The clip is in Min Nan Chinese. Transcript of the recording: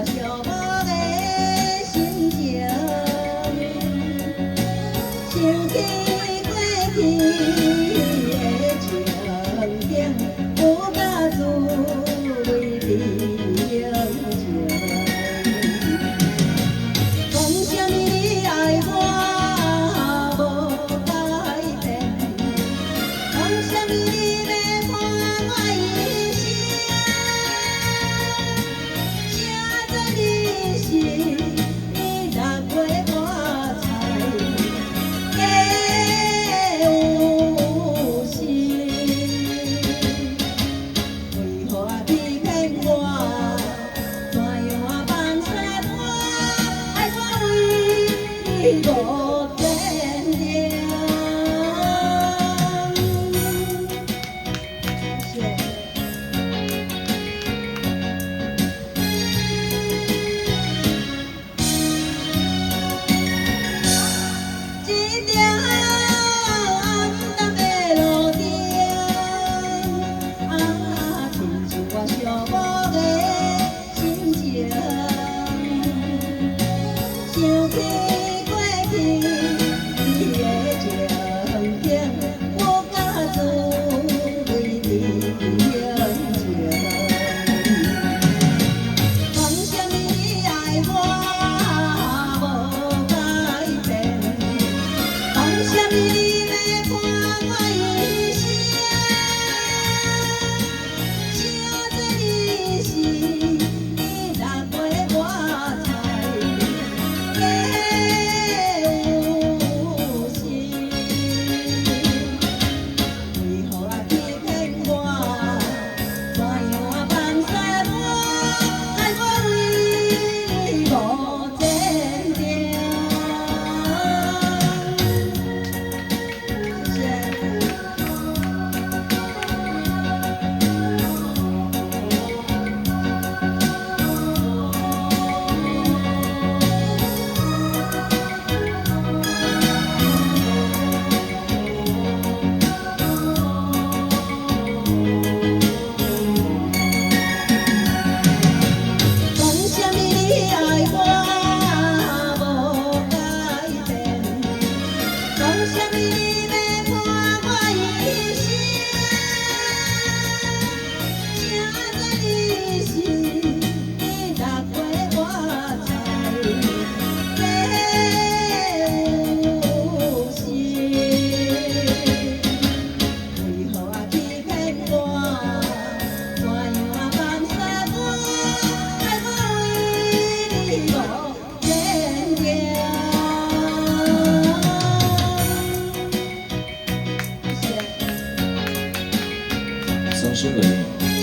寂寞的心情，想起過去的情景，有甲珠淚伫眼前。講啥物你愛我無改變，講啥物你欲伴我一生，誰知你是你若過我猜，假有心。為何啊欺騙我？怎樣啊放捨我？愛我為你無堅定。謝謝。一條暗淡的路頂，啊，親像我寂寞的心情。想起過去你的情景，我敢珠淚伫眼前。講啥物你愛我無改變，講啥物你欲伴我一生，誰知你是你若過我猜，假有心。為何啊欺騙我？怎樣啊放捨我？害我為你無堅定。謝謝。講啥物你愛我無改變，講啥物你欲伴我一生，誰知你是你若過我猜，假有心。為何啊欺騙我？怎樣啊放捨我？害我為你無堅定。謝謝。掌聲鼓勵。